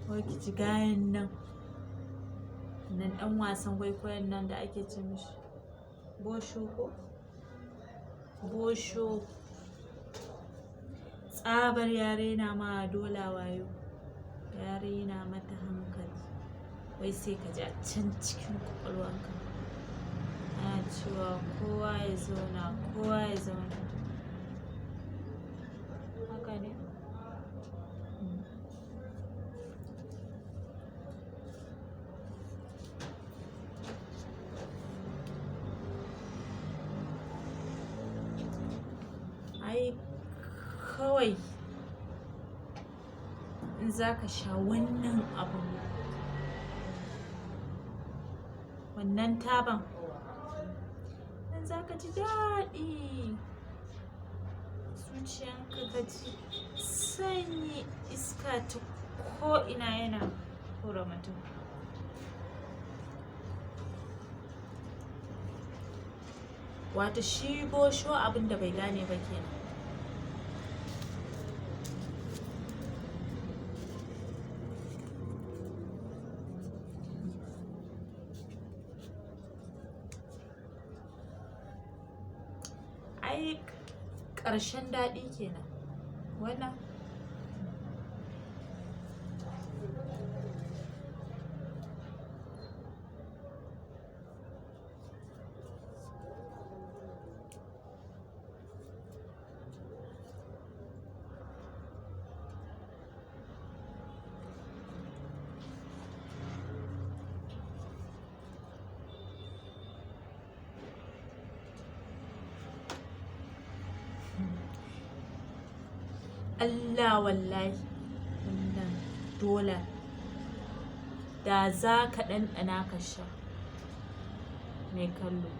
Kawai ki ji gayan nan, nan ɗan wasan kwaikwayon nan da ake ce mishi Bosho ko? Bosho. Tsabar ya raina ma Dola wayo, ya raina mata hankali. Wai sai ka ji a can cikin ƙwaƙwalwanka ana cewa kowa ya zauna, kowa ya zauna. Haka ne? Ai kawai in za ka sha wannan abun, wannan taban, in za ka ji daɗi, zuciyanka ka ji sanyi, iska ta ko'ina yana hura mutum. Wato shi Bosho abin da bai gane ba kenan. Ai ƙarshen daɗi kenan. Wannan Allah wallahi wannan Dola da za ka ɗanɗana ka sha mai kallo,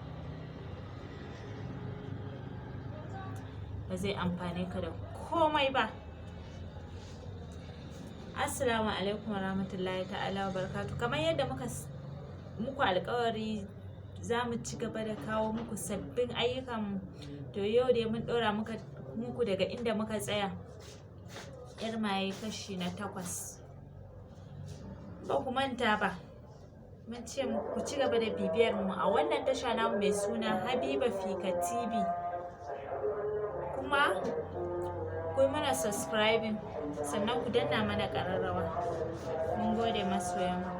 ba zai amfane ka da komai ba. Assalamu alaikum wa rahmatullahi ta'ala wa barakatuh. Kamar yadda muka muku alƙawari, za mu ci gaba da kawo muku sabbin ayyukan. To, yau dai mun ɗora muku daga inda muka tsaya, Yar Maye kashi na 8. Ba ku manta ba, mun ce muku ku ci gaba da bibiyar mu a wannan tasha namu mai suna Habiba Fika TV, kuma ku yi mana subscribing, sannan ku danna mana ƙararrawa. Mun gode, masoyan mu.